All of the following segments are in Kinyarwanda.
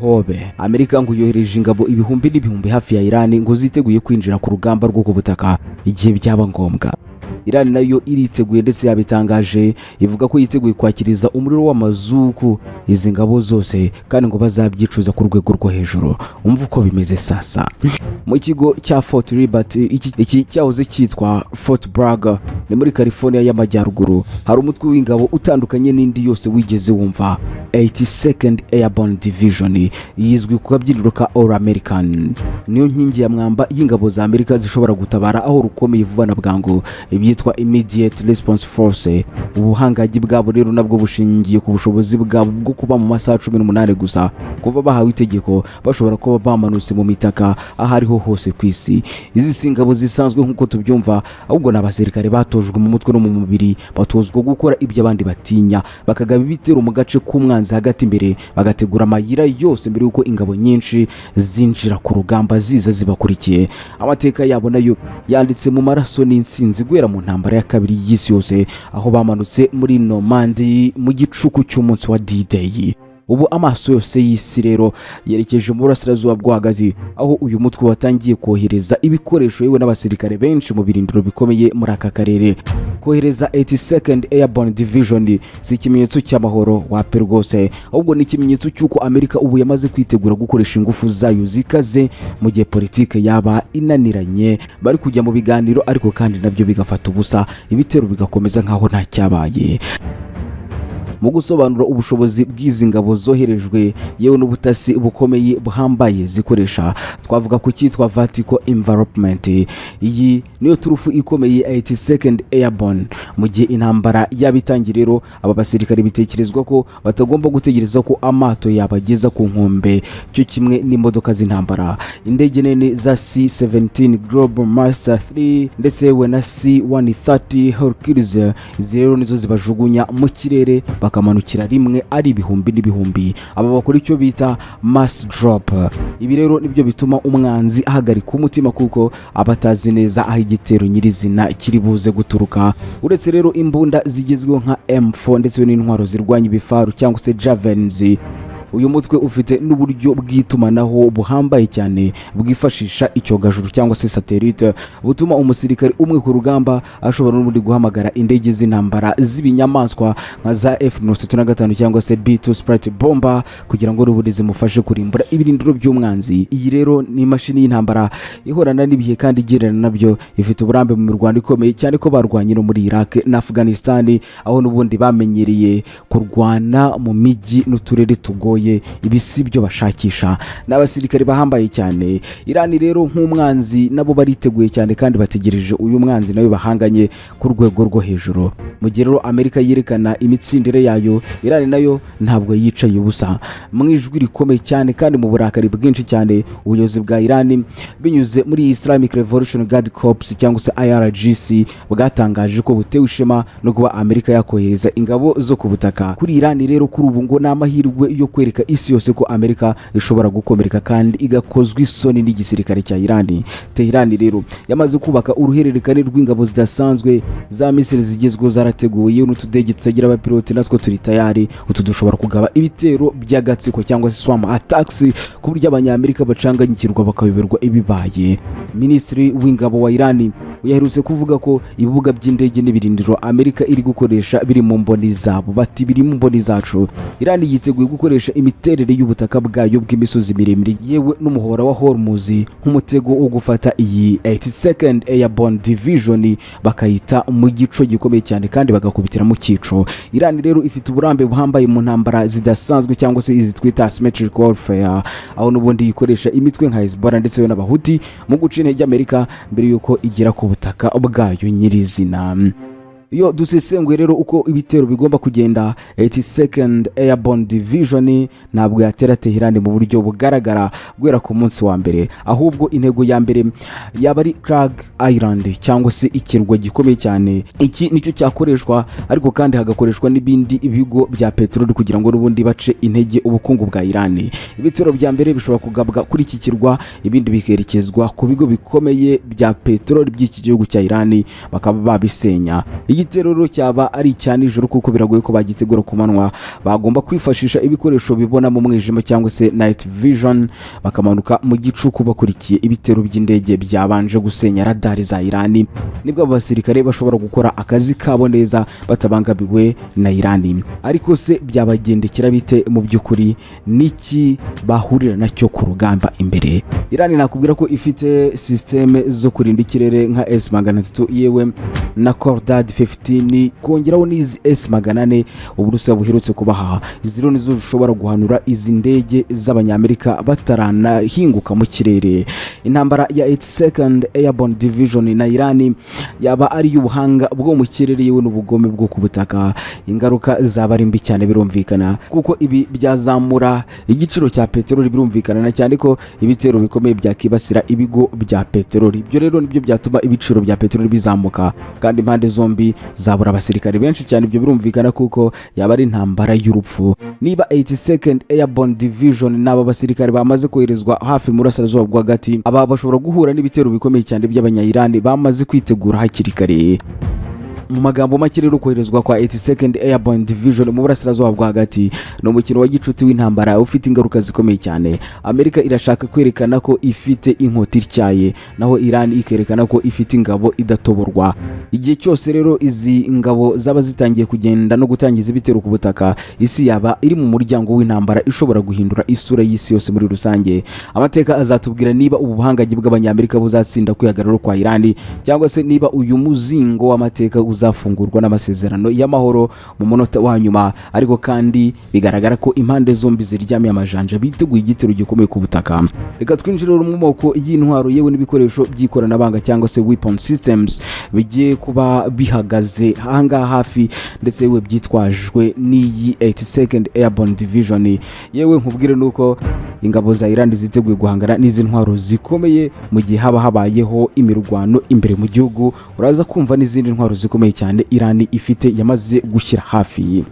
Hobe Amerika ngo yohereje ingabo ibihumbi n'ibihumbi hafi ya Irani, ngo ziteguye kwinjira ku rugamba rwo ku butaka igihe byaba ngombwa. Irani nayo iriteguye, ndetse yabitangaje ivuga ko yiteguye kwakiriza umuriro w'amazuku izi ngabo zose, kandi ngo bazabyicuza ku rwego rwo hejuru. Umva uko bimeze sasa. Mu kigo cya Fort Liberty, iki cyahoze cyitwa Fort Bragg, ni muri California y'Amajyaruguru, hari umutwe w'ingabo utandukanye n'indi yose wigeze wumva, 82nd Airborne Division, yizwi ku kabyiniro ka All American. Niyo nkingi ya mwamba y'ingabo za Amerika zishobora gutabara aho rukomeye vuba na bwangu, ibyitwa Immediate Response Force. Ubuhangange bwabo rero nabwo bushingiye ku bushobozi bwabo bwo kuba mu masaha 18 gusa kuva bahawe itegeko bashobora kuba bamanutse mu mitaka aho ariho hose ku isi. Izi si ingabo zisanzwe nk'uko tubyumva, ahubwo ni abasirikare batojwe mu mutwe no mu mubiri, batozwa gukora ibyo abandi batinya, bakagaba ibitero mu gace k'umwanzi hagati imbere, bagategura amayira yose mbere y'uko ingabo nyinshi zinjira ku rugamba ziza zibakurikiye. Amateka yabo nayo yanditse mu maraso n'intsinzi guhera mu ntambara ya kabiri y'isi yose, aho bamanutse muri Normandi mu gicuku cy'umunsi wa D-Day. Ubu amaso yose y'isi rero yerekeje mu burasirazuba bwo hagati, aho uyu mutwe watangiye kohereza ibikoresho yewe n'abasirikare benshi mu birindiro bikomeye muri aka karere. Kohereza 82nd Airborne Division si ikimenyetso cy'amahoro, wapi rwose, ahubwo ni ikimenyetso cy'uko Amerika ubu yamaze kwitegura gukoresha ingufu zayo zikaze mu gihe politike yaba inaniranye. Bari kujya mu biganiro, ariko kandi nabyo bigafata ubusa, ibitero bigakomeza nk'aho nta cyabaye. Mu gusobanura ubushobozi bw'izi ngabo zoherejwe, yewe n'ubutasi bukomeye buhambaye zikoresha, twavuga ku cyitwa vertical envelopment. Iyi niyo turufu ikomeye ya 82nd Airborne. Mu gihe intambara yaba itangiye rero, aba basirikare bitekerezwa ko batagomba gutegereza ko amato yabageza ku nkombe cyo kimwe n'imodoka z'intambara. Indege nini za C-17 Globemaster 3 ndetse yewe na C-130 Hercules, izi rero nizo zibajugunya mu kirere, bakamanukira rimwe ari ibihumbi n'ibihumbi. Aba bakora icyo bita mass drop. Ibi rero nibyo bituma umwanzi ahagarika umutima, kuko aba atazi neza aho igitero nyirizina kiri buze guturuka. Uretse rero imbunda zigezweho nka M4 ndetse n'intwaro zirwanya ibifaru cyangwa se Javelins, uyu mutwe ufite n'uburyo bw'itumanaho buhambaye cyane bwifashisha icyogajuru cyangwa se satellite, butuma umusirikare umwe ku rugamba ashobora n'ubundi guhamagara indege z'intambara z'ibinyamaswa nka za F-35 cyangwa se B2 Spirit Bomber, kugira ngo n'ubundi zimufashe kurimbura ibirindiro by'umwanzi. Iyi rero ni imashini y'intambara ihorana n'ibihe kandi igererana nabyo, ifite uburambe mu mirwano ikomeye cyane, ko barwanye no muri Iraq na Afghanistan, aho n'ubundi bamenyereye kurwana mu mijyi n'uturere tugoye. Ibi si byo bashakisha, ni abasirikare bahambaye cyane. Irani rero nk'umwanzi nabo bariteguye cyane, kandi bategereje uyu mwanzi nawe bahanganye ku rwego rwo hejuru. Mu gihe rero Amerika yerekana imitsindire yayo, Irani nayo ntabwo yicaye ubusa. Mu ijwi rikomeye cyane kandi mu burakari bwinshi cyane, ubuyobozi bwa Irani binyuze muri Islamic Revolution Guard Corps cyangwa se IRGC bwatangaje ko butewe ishema no kuba Amerika yakohereza ingabo zo ku butaka kuri Irani. Rero kuri ubu ngo ni amahirwe yo kwereka isi yose ko Amerika ishobora gukomereka kandi igakozwa isoni n'igisirikare cya Irani. Tehran rero yamaze kubaka uruhererekane rw'ingabo zidasanzwe za missile zigezweho zarateguwe, yewe n'utudege tutagira abapilote natwo turi tayari. Utu dushobora kugaba ibitero by'agatsiko cyangwa se swarm attacks, ku buryo Abanyamerika bacanganyikirwa bakayoberwa ibibaye. Minisitiri w'ingabo wa Irani yaherutse kuvuga ko ibibuga by'indege n'ibirindiro Amerika iri gukoresha biri mu mboni zabo, bati: "Biri mu mboni zacu." Irani yiteguye gukoresha imiterere y'ubutaka bwayo bw'imisozi miremire yewe n'umuhora wa Hormuz nk'umutego wo gufata iyi 82nd Airborne Division, bakayita mu gico gikomeye cyane kandi bagakubitira mu cyico. Irani rero ifite uburambe buhambaye mu ntambara zidasanzwe cyangwa se izi twita asymmetric warfare, aho n'ubundi ikoresha imitwe nka Hezbollah ndetse n'Abahuti mu guca intege Amerika mbere y'uko igera ku butaka bwayo nyirizina. Iyo dusesenguye rero uko ibitero bigomba kugenda, 82nd Airborne Division ntabwo yatera Tehran mu buryo bugaragara guhera ku munsi wa mbere, ahubwo intego ya mbere yaba ari Kharg Island cyangwa se ikirwa gikomeye cyane. Iki nicyo cyakoreshwa, ariko kandi hagakoreshwa n'ibindi bigo bya peteroli kugira ngo n'ubundi bace intege ubukungu bwa Iran. Ibitero bya mbere bishobora kugabwa kuri iki kirwa, ibindi bikerekezwa ku bigo bikomeye bya peteroli by'iki gihugu cya Iran, bakaba babisenya. Igitero rero cyaba ari icya nijoro, kuko biragoye ko bagitegura ku manywa. Bagomba kwifashisha ibikoresho bibona mu mwijima cyangwa se night vision, bakamanuka mu gicuku bakurikiye ibitero by'indege byabanje gusenya radari za Irani. Nibwo abo basirikare bashobora gukora akazi kabo neza batabangamiwe na Irani. Ariko se byabagendekera bite? Mu by'ukuri niki bahurira nacyo ku rugamba imbere? Irani nakubwira ko ifite système zo kurinda ikirere nka S-300 yewe na Khordad 15, kongeraho n'izi S-400 Uburusiya buherutse kubaha. Izi rero nizo zishobora guhanura izi ndege z'Abanyamerika bataranahinguka mu kirere. Intambara ya 82nd Airborne Division na Irani yaba ari iy'ubuhanga bwo mu kirere yewe n'ubugome bwo ku butaka. Ingaruka zaba ari mbi cyane birumvikana, kuko ibi byazamura igiciro cya peteroli birumvikana, na cyane ko ibitero bikomeye byakibasira ibigo bya peteroli. Ibyo rero nibyo byatuma ibiciro bya peteroli bizamuka, kandi impande zombi zabura abasirikare benshi cyane. Ibyo birumvikana kuko yaba ari intambara y'urupfu. Niba 82nd Airborne Division n'aba basirikare bamaze koherezwa hafi mu burasirazuba bwo hagati, aba bashobora guhura n'ibitero bikomeye cyane by'Abanyayirani bamaze kwitegura hakiri kare. Mu magambo make rero, koherezwa kwa 82nd Airborne Division mu burasirazuba bwo hagati ni umukino wa gicuti w'intambara ufite ingaruka zikomeye cyane. Amerika irashaka kwerekana ko ifite inkota ityaye, naho Iran ikerekana ko ifite ingabo idatoborwa. Igihe cyose rero izi ngabo zaba zitangiye kugenda no gutangiza ibitero ku butaka, isi yaba iri mu muryango w'intambara ishobora guhindura isura y'isi yose muri rusange. Amateka azatubwira niba ubu buhangange bw'Abanyamerika buzatsinda kwihagarara kwa Irani, cyangwa se niba uyu muzingo w'amateka uzafungurwa n'amasezerano y'amahoro mu munota wa nyuma. Ariko kandi bigaragara ko impande zombi ziryamiye amajanja, biteguye igitero gikomeye ku butaka. Reka twinjire mu moko y'intwaro yewe n'ibikoresho by'ikoranabuhanga cyangwa se weapon systems bigiye kuba bihagaze ahangaha hafi, ndetse yewe byitwajwe n'iyi 82nd Airborne Division. Yewe nkubwire nuko ingabo za Iran ziteguye guhangana n'izi ntwaro zikomeye mu gihe haba habayeho imirwano imbere mu gihugu. Uraza kumva n'izindi ntwaro zikomeye cyane Iran ifite yamaze gushyira hafi.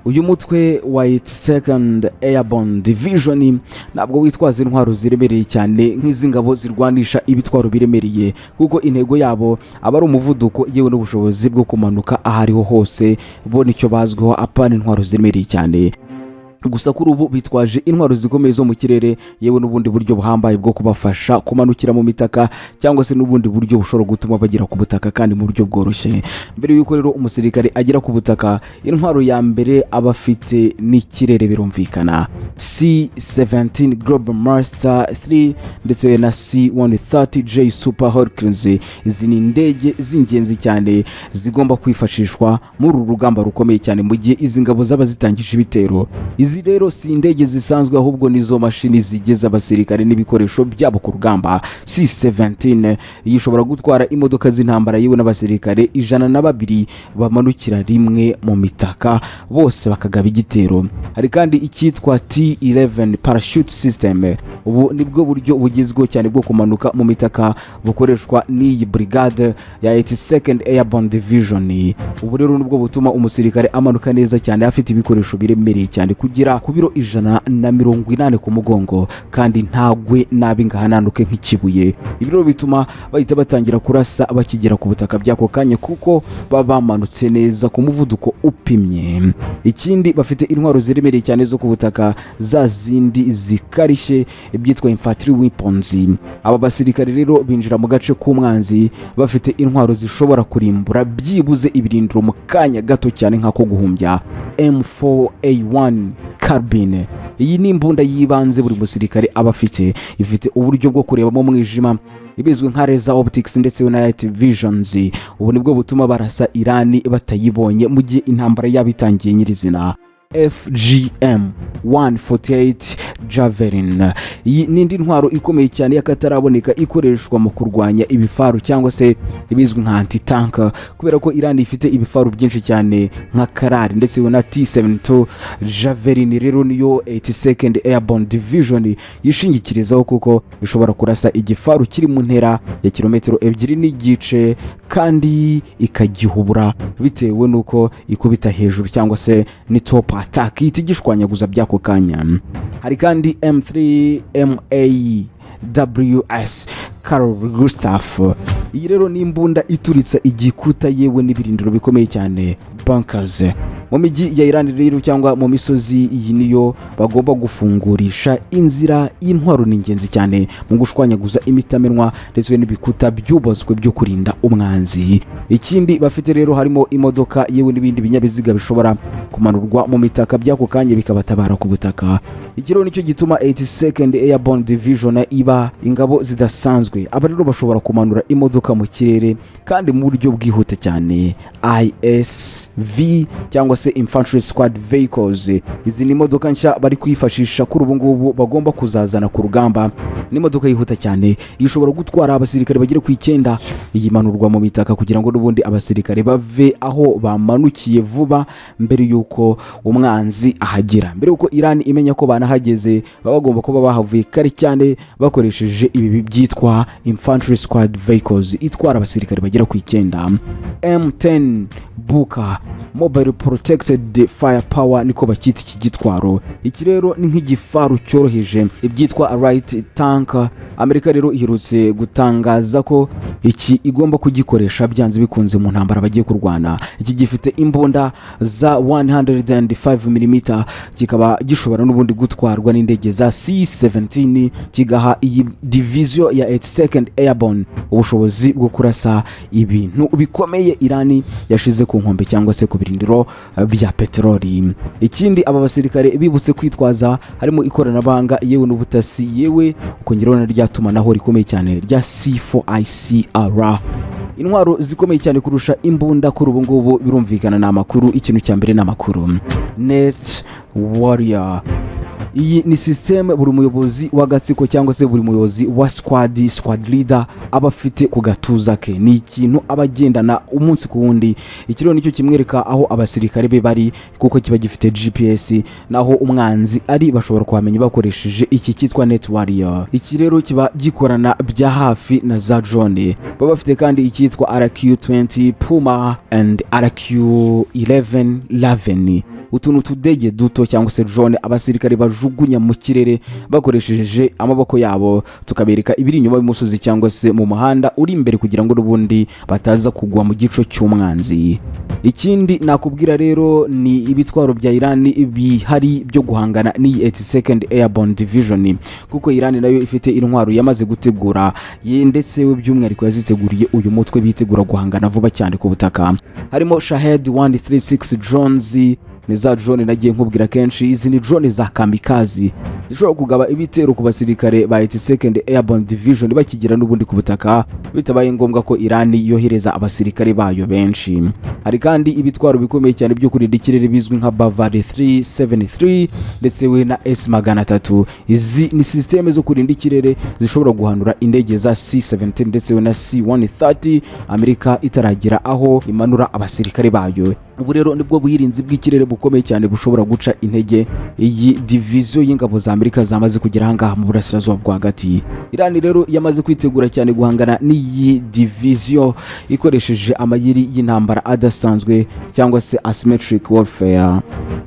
Uyu mutwe wa 82nd Airborne Division ntabwo witwaza intwaro ziremereye cyane nk'izi ngabo zirwanisha ibitwaro biremereye, kuko intego yabo aba ari umuvuduko yewe n'ubushobozi bwo kumanuka aho ariho hose. Bo nicyo bazwiho, apana intwaro ziremereye cyane. Gusa kuri ubu bitwaje intwaro zikomeye zo mu kirere yewe n'ubundi buryo buhambaye bwo kubafasha kumanukira mu mitaka, cyangwa se n'ubundi buryo bushobora gutuma bagera ku butaka kandi mu buryo bworoshye. Mbere y'uko rero umusirikare agera ku butaka, intwaro ya mbere aba afite n'ikirere birumvikana. C-17 Global Master 3 ndetse na C-130J Super Hercules, izi ni indege z'ingenzi cyane zigomba kwifashishwa muri uru rugamba rukomeye cyane mu gihe izi ngabo zaba zitangije ibitero. Izi rero si indege zisanzwe, ahubwo nizo mashini zigeza abasirikare n'ibikoresho byabo ku rugamba. C-17 iyi ishobora gutwara imodoka z'intambara yewe n'abasirikare 102 bamanukira rimwe mu mitaka, bose bakagaba igitero. Hari kandi icyitwa T-11 parachute system. Ubu nibwo buryo bugezweho cyane bwo kumanuka mu mitaka bukoreshwa n'iyi brigade ya 82nd Airborne Division. Ubu rero nibwo butuma umusirikare amanuka neza cyane afite ibikoresho biremereye cyane kugera ku biro 180 ku mugongo, kandi ntagwe nabi ngo ahananuke nk'ikibuye. Ibi rero bituma bahita batangira kurasa bakigera ku butaka by'ako kanya, kuko baba bamanutse neza ku muvuduko upimye. Ikindi, bafite intwaro ziremereye cyane zo ku butaka, za zindi zikarishye, ibyitwa infantry weapons. Aba basirikare rero binjira mu gace k'umwanzi bafite intwaro zishobora kurimbura byibuze ibirindiro mu kanya gato cyane nk'ako guhumbya. M4A1 carbine, iyi ni imbunda y'ibanze buri musirikare aba afite. Ifite uburyo bwo kurebamo umwijima, ibizwi nka laser optics ndetse na night visions. Ubu nibwo butuma barasa Irani batayibonye mu gihe intambara yaba itangiye nyirizina. FGM 148 Javelin, iyi ni indi ntwaro ikomeye cyane y'akataraboneka ikoreshwa mu kurwanya ibifaru cyangwa se ibizwi nka anti-tank, kubera ko Iran ifite ibifaru byinshi cyane nka Karari ndetse na T72. Javelin rero niyo 82nd Airborne Division yishingikirizaho, kuko ishobora kurasa igifaru kiri mu ntera ya kilometero 2.5 kandi ikagihubura, bitewe n'uko ikubita hejuru cyangwa se ni top attack, ihita igishwanyaguza by'ako kanya. Hari kandi M3 MAWS Carl Gustaf. Iyi rero ni imbunda ituritsa igikuta yewe n'ibirindiro bikomeye cyane, bunkers, mu mijyi ya Iran rero cyangwa mu misozi. Iyi niyo bagomba gufungurisha inzira. Y'intwaro ni ingenzi cyane mu gushwanyaguza imitamenwa ndetse n'ibikuta byubatswe byo kurinda umwanzi. Ikindi bafite rero harimo imodoka yewe n'ibindi binyabiziga bishobora kumanurwa mu mitaka by'ako kanya, bikabatabara ku butaka. Iki rero nicyo gituma 82nd Airborne Division iba ingabo zidasanzwe. Aba rero bashobora kumanura imodoka mu kirere kandi mu buryo bwihuta cyane. ISV cyangwa se Infantry Squad Vehicles, izi ni imodoka nshya bari kwifashisha kuri ubu ngubu, bagomba kuzazana ku rugamba. Ni imodoka yihuta cyane, ishobora gutwara abasirikare bagera ku 9. Iyi imanurwa mu mitaka kugira ngo n'ubundi abasirikare bave aho bamanukiye vuba mbere y'uko umwanzi ahagera. Mbere y'uko Iran imenya ko banahageze, baba bagomba kuba bahavuye kare cyane bakoresheje ibi byitwa Infantry Squad Vehicles itwara abasirikare bagera ku 9. M10 Buka Mobile Protected Firepower niko bakita iki gitwaro. Iki rero ni nk'igifaru cyoroheje, ibyitwa light tank. Amerika rero iherutse gutangaza ko iki igomba kugikoresha byanze bikunze mu ntambara bagiye kurwana. Iki gifite imbunda za 105 mm, kikaba gishobora n'ubundi gutwarwa n'indege za C-17, kigaha iyi division ya 82nd Airborne ubushobozi bwo kurasa ibintu bikomeye Irani yashize ku nkombe cyangwa se ku birindiro bya peteroli. Ikindi aba basirikare bibutse kwitwaza harimo ikoranabuhanga yewe n'ubutasi, yewe ukongeraho na rya tumanaho rikomeye cyane rya C4ICR. Intwaro zikomeye cyane kurusha imbunda kuri ubu ngubu, birumvikana, ni amakuru. Ikintu cya mbere ni amakuru. Net Warrior, iyi ni sisiteme buri muyobozi w'agatsiko cyangwa se buri muyobozi wa squad, squad leader, aba afite ku gatuza ke. Ni ikintu aba agendana umunsi ku wundi. Iki rero nicyo kimwereka aho abasirikare be bari, kuko kiba gifite GPS. Naho umwanzi ari bashobora kuhamenya bakoresheje iki cyitwa Net Warrior. Iki rero kiba gikorana bya hafi na za drone. Baba bafite kandi icyitwa RQ-20 Puma and RQ-11 Raven, utuntu tudege duto cyangwa se drone abasirikare bajugunya mu kirere bakoresheje amaboko yabo, tukabereka ibiri inyuma y'umusozi cyangwa se mu muhanda uri imbere, kugira ngo n'ubundi bataza kugwa mu gico cy'umwanzi. Ikindi nakubwira rero ni ibitwaro bya Iran bihari byo guhangana n'iyi 82nd Airborne Division, kuko Iran nayo ifite intwaro yamaze gutegura ye, ndetse we by'umwihariko yaziteguriye uyu mutwe bitegura guhangana vuba cyane ku butaka. Harimo Shahed 136 drones. Ni za drone nagiye nkubwira kenshi. Izi ni drone za kamikaze zishobora kugaba ibitero ku basirikare ba 82nd Airborne Division bakigera n'ubundi ku butaka, bitabaye ngombwa ko Iran yohereza abasirikare bayo benshi. Hari kandi ibitwaro bikomeye cyane byo kurinda ikirere bizwi nka Bavar 373 ndetse we na S 300. Izi ni sisiteme zo kurinda ikirere zishobora guhanura indege za C-17 ndetse we na C-130, Amerika itaragera aho imanura abasirikare bayo. Ubu rero nibwo bwirinzi bw'ikirere bukomeye cyane bushobora guca intege iyi diviziyo y'ingabo za Amerika zamaze kugera ahangaha mu Burasirazuba bwo Hagati. Irani rero yamaze kwitegura cyane guhangana n'iyi diviziyo ikoresheje amayeri y'intambara adasanzwe cyangwa se asymmetric warfare.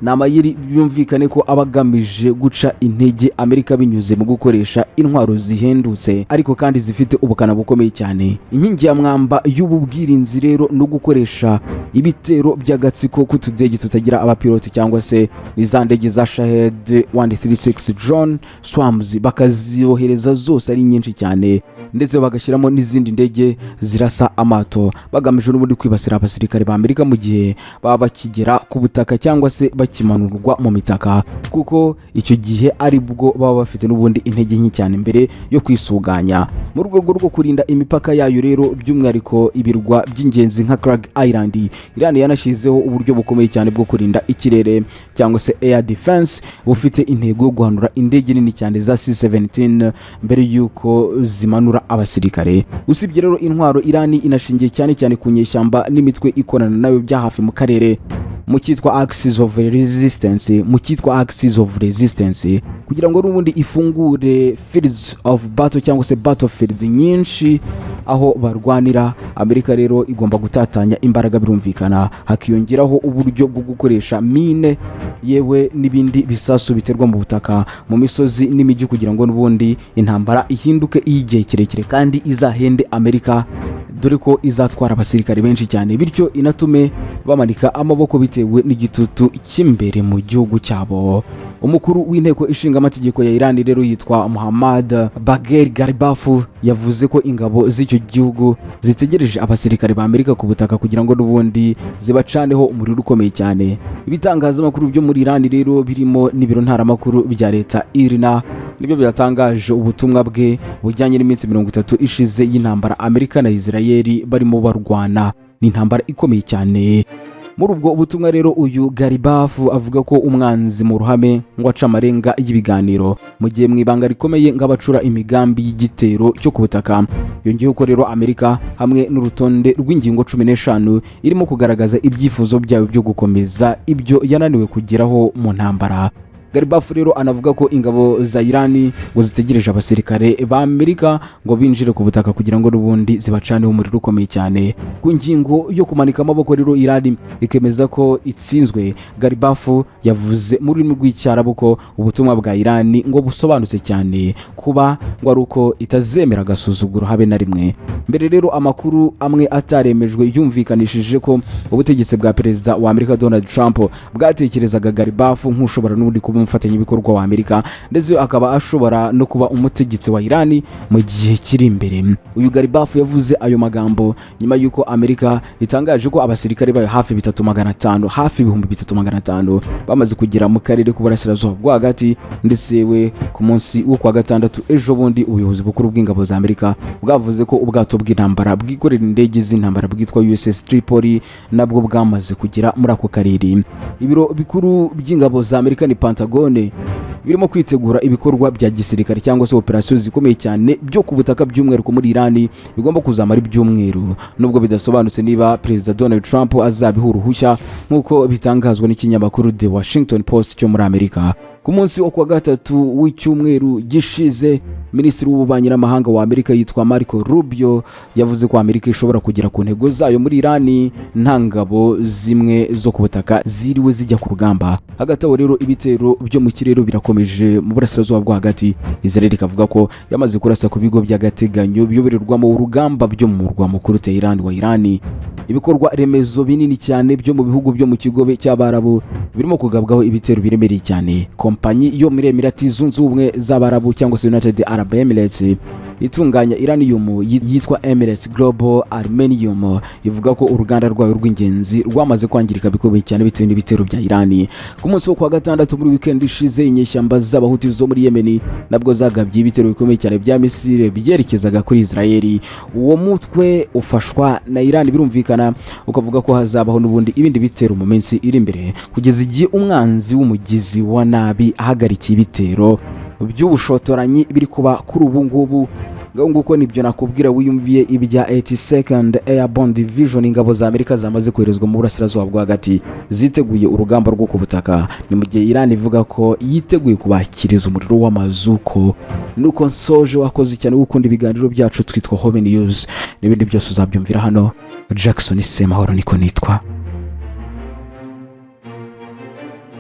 Ni amayeri byumvikane ko aba agamije guca intege Amerika binyuze mu gukoresha intwaro zihendutse ariko kandi zifite ubukana bukomeye cyane. Inkingi ya mwamba y'ubu bwirinzi rero no gukoresha ibitero by'agatsiko k'utudege tutagira abapiloti cyangwa se ni za ndege za Shahed 136 drone swarms, bakazohereza zose ari nyinshi cyane, ndetse bagashyiramo n'izindi ndege zirasa amato, bagamije n'ubundi kwibasira abasirikare ba Amerika mu gihe baba bakigera ku butaka cyangwa se bakimanurwa mu mitaka, kuko icyo gihe ari bwo baba bafite n'ubundi intege nke cyane mbere yo kwisuganya. Mu rwego rwo kurinda imipaka yayo rero, by'umwihariko ibirwa by'ingenzi nka Kharg Island, Iran yanashyizeho uburyo bukomeye cyane bwo kurinda ikirere cyangwa se air defense, bufite intego yo guhanura indege nini cyane za C-17 mbere y'uko zimanura abasirikare. Usibye rero intwaro, Iran inashingiye cyane cyane ku nyeshyamba n'imitwe ikorana nayo bya hafi mu karere, mu cyitwa Axis of Resistance, kugira ngo n'ubundi ifungure fields of battle cyangwa se battlefield nyinshi aho barwanira. Amerika rero igomba gutatanya imbaraga, birumvikana hakiyongeraho uburyo bwo gukoresha mine yewe n'ibindi bisasu biterwa mu butaka, mu misozi n'imijyi, kugira ngo n'ubundi intambara ihinduke iy'igihe kirekire kandi izahende Amerika. dore ko izatwara abasirikare benshi cyane, bityo inatume bamanika amaboko bitewe n'igitutu cy'imbere mu gihugu cyabo. Umukuru w'inteko ishinga amategeko ya Iran rero yitwa Muhammad Bagher Ghalibaf, yavuze ko ingabo z'icyo gihugu zitegereje abasirikare ba Amerika ku butaka kugira ngo n'ubundi zibacaneho umuriro ukomeye cyane. Ibitangazamakuru byo muri Iran rero, birimo n'ibiro ntaramakuru bya leta IRNA, nibyo byatangaje ubutumwa bwe bujyanye n'iminsi 30 ishize y'intambara Amerika na Israel barimo barwana. Ni intambara ikomeye cyane. Muri ubwo butumwa rero, uyu Ghalibaf avuga ko umwanzi mu ruhame ngo aca amarenga y'ibiganiro, mu gihe mu ibanga rikomeye ngo abacura imigambi y'igitero cyo ku butaka. Yongeyeho ko rero Amerika hamwe n'urutonde rw'ingingo 15 irimo kugaragaza ibyifuzo byayo byo gukomeza ibyo yananiwe kugeraho mu ntambara. Ghalibaf rero anavuga ko ingabo za Irani ngo zitegereje abasirikare ba Amerika ngo binjire ku butaka kugira ngo n'ubundi zibacaneho umuriro ukomeye cyane. Ku ngingo yo kumanika amaboko rero, Irani ikemeza ko itsinzwe, Ghalibaf yavuze mu rurimi rw'Icyarabu ko ubutumwa bwa Irani ngo busobanutse cyane, kuba ngo ari uko itazemera agasuzuguro habe na rimwe. Mbere rero, amakuru amwe ataremejwe yumvikanishije ko ubutegetsi bwa Perezida wa Amerika Donald Trump bwatekerezaga Ghalibaf nk'ushobora n'ubundi kuba umufatanyabikorwa wa Amerika, ndetse akaba ashobora no kuba umutegetsi wa Irani mu gihe kiri imbere. Uyu Ghalibaf yavuze ayo magambo nyuma y'uko Amerika itangaje ko abasirikare bayo hafi 3,500, hafi 3,500, bamaze kugera mu karere k'uburasirazuba bwo hagati. Ndetse we ku munsi wo kuwa gatandatu ejo bundi, ubuyobozi bukuru bw'ingabo za Amerika bwavuze ko ubwato bw'intambara bwikorera indege z'intambara bwitwa USS Tripoli nabwo bwamaze kugera muri ako karere. Ibiro bikuru by'ingabo za Amerika ni Pentagone birimo kwitegura ibikorwa bya gisirikare cyangwa se operasiyo zikomeye cyane byo ku butaka, by'umwihariko muri Irani, bigomba kuzamara ibyumweru, nubwo bidasobanutse niba Perezida Donald Trump azabiha uruhushya, nk'uko bitangazwa n'ikinyamakuru The Washington Post cyo muri Amerika. Ku munsi wo kuwa gatatu w'icyumweru gishize, Minisitiri w'ububanyi n'amahanga wa Amerika yitwa Marco Rubio yavuze ko Amerika ishobora kugera ku ntego zayo muri Irani nta ngabo zimwe zo ku butaka ziriwe zijya ku rugamba. Hagati aho rero, ibitero byo mu kirere birakomeje mu burasirazuba bwo hagati. Israel ikavuga ko yamaze kurasa ku bigo by'agateganyo biyoborerwamo urugamba byo mu murwa mukuru Tehran wa Irani. Ibikorwa remezo binini cyane byo mu bihugu byo mu Kigobe cy'Abarabu birimo kugabwaho ibitero biremereye cyane. Kompanyi yo muri Emirati Zunze Ubumwe z'Abarabu cyangwa se United Arab Emirates itunganya uranium yitwa Emirates Global Aluminium ivuga ko uruganda rwayo rw'ingenzi rwamaze kwangirika bikomeye cyane bitewe n'ibitero bya Irani. Ku munsi wo kuwa gatandatu muri weekend ishize, inyeshyamba z'Abahuti zo muri Yemen nabwo zagabye ibitero bikomeye cyane bya misile byerekezaga kuri Israeli. Uwo mutwe ufashwa na Irani, birumvikana, ukavuga ko hazabaho n'ubundi ibindi bitero mu minsi iri imbere, kugeza igihe umwanzi w'umugizi wa nabi ahagarikiye ibitero by'ubushotoranyi biri kuba kuri ubu ngubu. Ngaho nguko nibyo nakubwira. Wiyumviye ibya 82nd Airborne Division, ingabo za Amerika zamaze koherezwa mu burasirazuba bwo hagati, ziteguye urugamba rwo ku butaka. Ni mu gihe Iran ivuga ko yiteguye kubakiriza umuriro w'amazuko. Nuko nsoje. Wakoze cyane gukunda ibiganiro byacu. Twitwa Home News, n'ibindi byose uzabyumvira hano. Jackson Semahoro niko nitwa.